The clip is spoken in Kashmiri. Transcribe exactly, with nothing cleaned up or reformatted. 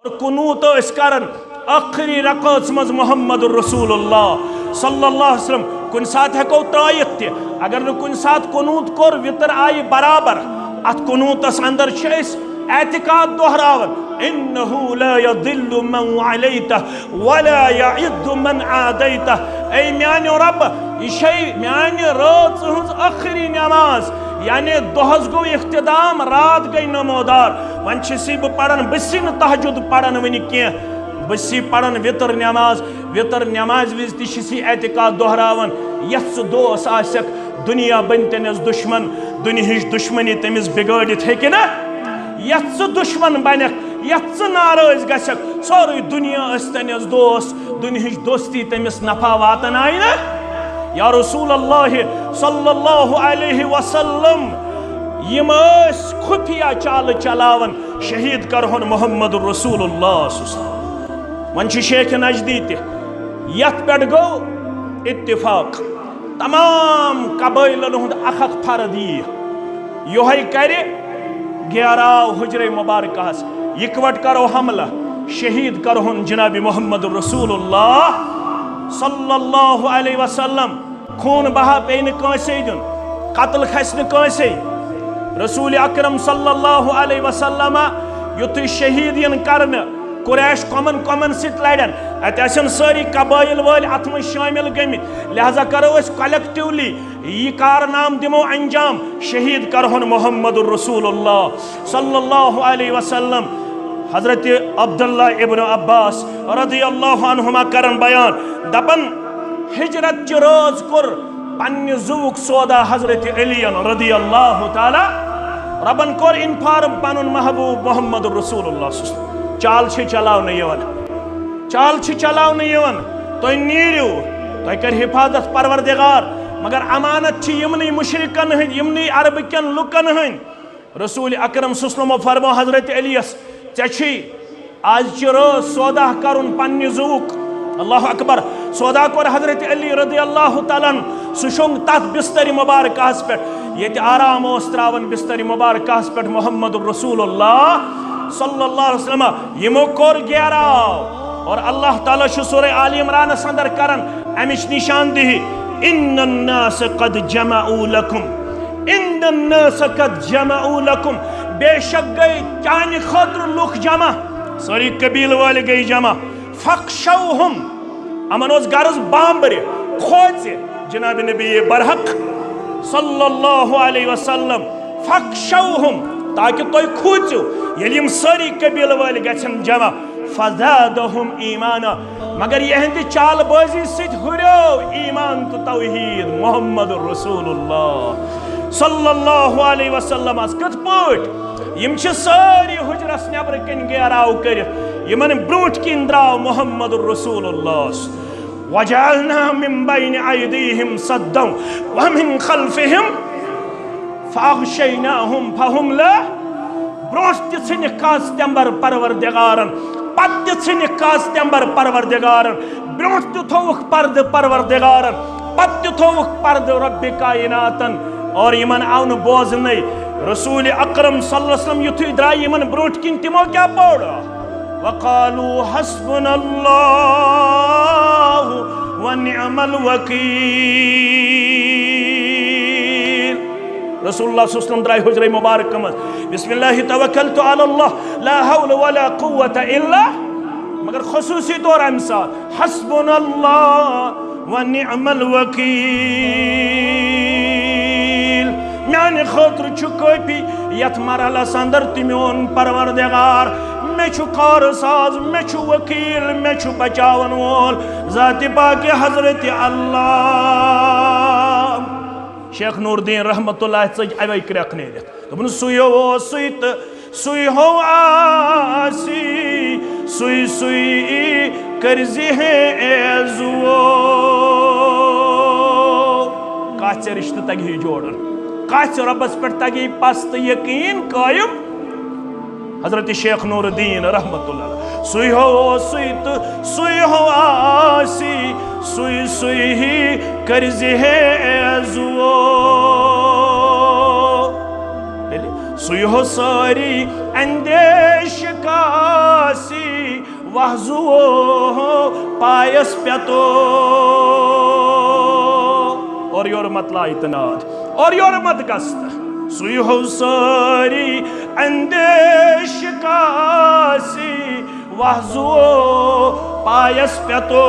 قنوت ٲسۍ کران ٲخری رکعژ منٛز محمد رسول اللہ صلی اللہ علیہ وسلم۔ کُنہِ ساتہٕ ہٮ۪کو ترٲیِتھ تہِ، اگر نہٕ کُنہِ ساتہٕ قنوت کوٚر، وِتر آیہِ برابر۔ اتھ قنوتس اندر چھِ أسۍ اعتقاد دۄہراوان، انہ لا یضل من والیتہ ولا یعز من عادیتہ۔ اے میانیو رب، یہِ چھے میانہِ رٲژ ہٕنٛز ٲخری نماز، یعنی دۄہس گوٚو اختتام، رات گٔے نمودار۔ وۄنۍ چھُس بہٕ پران، بہٕ چھُسٕے نہٕ تہجد پران وٕنہِ کینٛہہ، بہٕ چھُسٕے پران وِتر نماز۔ وِتر نمازِ وِزِ تہِ چھُس یہِ اعتقاد دۄہراوان، یتھ ژٕ دوس آسکھ، دُنیا بنہِ تٔمِس دُشمن، دُنیہٕچ دُشمنی تٔمِس بگٲڑِتھ ہیٚکہِ نہٕ۔ یتھ ژٕ دُشمن بنکھ، یتھ ژٕ ناراض گژھکھ، سورُے دُنیا ٲسۍ تٔمِس دوس، دُنیہٕچ دوستی تٔمِس نفع واتنایہِ نہٕ۔ یا رسول اللہ صلی اللہ علیہ وسلم، یِم ٲسۍ خفیہ چالہٕ چلاوان، شہید کرہون محمد رسول اللہ صلی اللہ علیہ وسلم۔ وۄنۍ چھُ شیخ نجدی تہِ، یتھ پٮ۪ٹھ گوٚو اتفاق، تمام قبٲیلن ہُنٛد اکھ اکھ فرد ییہِ، یِہوٚے کرِ گیراو حجرے مبارکہس، یکوٹ کرو حملہ، شہید کرہون جناب محمد رسول اللہ صلی اللہ علیہ وسلم۔ خوٗن بہا پیٚیہِ نہٕ کٲنٛسے دیُن، قتل کھسہِ نہٕ کٲنٛسے۔ رسول اکرم صلی اللہ علیہ وسلم یُتھُے شہید یِن کرنہٕ، قریش کۄمن کۄمن سۭتۍ لڑن، اتہِ آسن سٲری قبٲیل وٲلۍ اتھ منٛز شٲمِل گٔمٕتۍ، لہذا کرو أسۍ collectively یہِ کارنامہٕ دِمو انجام، شہید کرہون محمد رسول اللہ صلی اللہ علیہ وسلم۔ حضرت عبداللہ ابن عباس رضی اللہ عنہما کرن بیان، دپن، ہجرت چہِ رٲژ کوٚر پننہِ زُوُک سودا حضرت علی رضی اللہ تعالی، ربن کوٚر inform پنُن محبوب محمد رسول اللہ صلی اللہ علیہ وسلم۔ چال چھِ چلاونہٕ یِوان، چال چھِ چلاونہٕ یِوان، تُہۍ نیٖرِو، تۄہہِ کرِ حفاظت پروردگار، مگر امانت چھِ یِمنٕے مشرکن ہٕنٛدۍ، یِمنٕے عربہٕ کٮ۪ن لُکن ہٕنٛدۍ۔ رسول اکرم صلی اللہ علیہ وسلم فرمو حضرت علی یس، ژےٚ چھُے آز چہِ رٲژ سودا کرُن پننہِ زُوُک۔ اللہ اکبر۔ سودا کوٚر حضرت علی رضی اللہ تعالیٰ عنہ، سُہ شوٚنٛگ تتھ بستر مبارکہس پٮ۪ٹھ، ییٚتہِ آرام اوس تراوان بستر مبارکہس پٮ۪ٹھ محمد رسول اللہ صلی اللہ علیہ وسلم۔ یِمو کوٚر گیراو، اور اللہ تعالیٰ چھُ سورہ آل عمرانس اندر کران امِچ نشاندہی، ان الناس قد جمعوا لکم، ان الناس قد جمعوا لکم، بے شک گٔے چانہِ خٲطرٕ لُکھ جمع، سٲری قبیلہٕ وٲلۍ گٔے جمع۔ فخشوہم، یِمن اوس غرض بامبرِ، کھوژِ جناب نبی برحق صلی اللہ علیہ وسلم۔ فخشوہم، تاکہ تُہۍ کھوٗژِو، ییٚلہِ یِم سٲری قبیلہٕ وٲلۍ گژھن جمع۔ فزادہم ایمانا، مگر یِہنٛدِ چال بٲزی سۭتۍ ہُریو ایمان تہٕ توحید محمد رسول اللہ صلی اللہ علیہ وسلمس۔ کِتھ پٲٹھۍ؟ یِم چھِ سٲری حجرس نیبرٕ کِنۍ گیراو کٔرِتھ، یِمن برونٛٹھ کِنۍ درٛاو محمد رسول اللہ۔ وجعلنا من بین ایدیہم سدا ومن خلفہم فاغشیناہم فہم لا۔ برونٛٹھ تہِ ژھٕنِکھ کاژ تمبر پروردگارن، پتہٕ تہِ ژھٕنِکھ کاژ تمبر پروردگارن، برونٛٹھ تہِ تھووُکھ پردٕ پروردگارن، پتہٕ تہِ تھووُکھ پردٕ رب کائناتن، اور یِمن آو نہٕ بوزنٕے۔ رسول اکرم صلی اللہ علیہ وسلم یُتھُے درٛاے یِمن برونٛٹھ کِنۍ، تِمو کیٛاہ پوٚر؟ وقالوا حسبنا اللہ ونعم الوکیل۔ رسول اللہ صلی اللہ علیہ وسلم درٛاے حجرے مبارکہ منٛز، بسم اللہ توکلت علی اللہ، لا حول ولا قوت الا، مگر خصوصی طور امہِ ساتہٕ، حسبنا اللہ ونعم الوکیل۔ میانہِ خٲطرٕ چھُ کٲفی یتھ مرحلس اندر تہِ میون پروردگار۔ مےٚ چھُ کار ساز، مےٚ چھُ وکیل، مےٚ چھُ بچاون وول ذات پاک حضرت اللہ۔ شیخ نور الدین رحمت اللہ ژٔج اوے کرٛٮ۪کھ نیٖرِتھ۔ دوٚپُن، سُے ہیوٗ اوسُے تہٕ سُے ہیوٗ آسی، سُے سُے کٔرزِ ہے عیزو۔ کَتھ ژےٚ رِشتہٕ تَگہِ ہے جوڑُن؟ کَتھ ژےٚ رۄبَس پٮ۪ٹھ تَگہِ ہے پَژھ تہٕ یقیٖن قٲیِم؟ حضرت شیخ نور الدین رحمت اللہ علیہ، سُے ہیوٗ اوسُے تہٕ سُے ہیوٗ آسی، سُے سُے کٔرزِ ہے عیزو۔ تیٚلہِ سُے ہیوٗ سٲری اندیش کاسی، وۄزُو پایس پٮ۪تو۔ اورٕ یورٕ مت لاے تہٕ ناد، اورٕ یورٕ مت گژھ تہٕ۔ سُے ہو سٲری اندیش کاسی، وۄزُو پایس پٮ۪تو۔